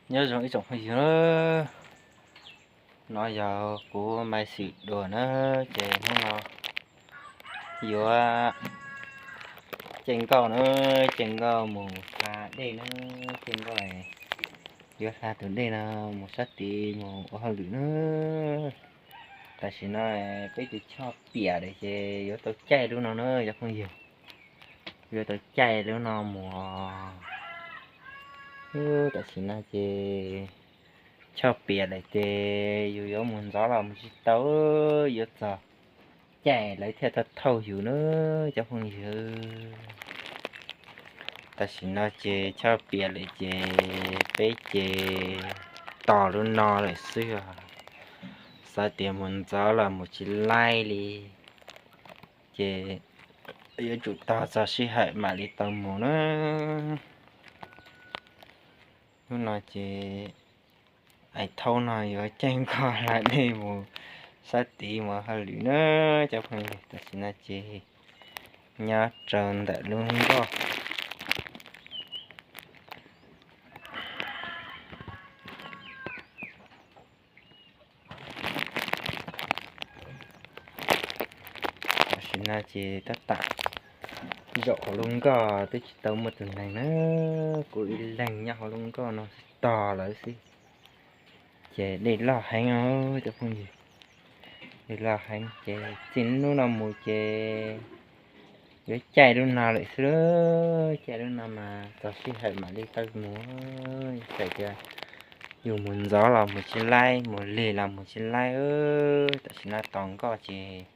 Nyob zoo ib tsoom phooj ywg, no yog kuv Maiv Xwm Duas na, ces hnub no yuav caij nkoj na, caij nkoj mus hla dej na, caij nkoj yuav hla tus dej no mus sab tid mus ua hauj lwm na. Tam sim no peb tus choj piam lawm ces yuav tau caij lub no na cov phooj ywg, yuav tau caij lub no mus. Tam sim no ces choj piam lawm ces yus yuav mus ntxov los mus tsis tau, yuav txog caij lawv thiaj tau thauj yus na cov phooj ywg. Tam sim no ces choj piam lawm ces peb ces tos lub no lawm xwb os. Xav tias mus ntxov los mus tsis laij li, ces yuav tsum tos txog sij hawm mam li tau mus na. Hnub no ces Ais Thaub no yuav caij nkoj hla dej mus sab tid mus hauj lwm na cov phooj ywg. Tam sim no ces nyob rau ntawm lub nkoj. Tam sim no ces tab tom zaum hauv lub nkoj twb tsis tau muaj tus neeg na, kuv ib leeg nyob hauv lub nkoj no tog lawm xwb. Ces dej loj heev os cov phooj ywg, dej loj heev ces txij hnub no mus ces yuav caij lub no lawm xwb. Caij lub no mas txog sij hawm mam li tau mus, txawm tias yus mus ntxov los mus tsis laij, mus lig los mus tsis laij. Tam sim no tos nkoj ces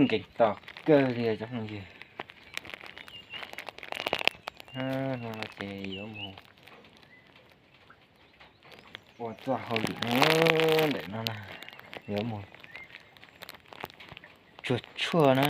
nkees tos kawg li cov phooj ywg. Hnub no ces yuav mus ua txoj hauj lwm ntawm no na, yuav mus tsuag tshuaj na.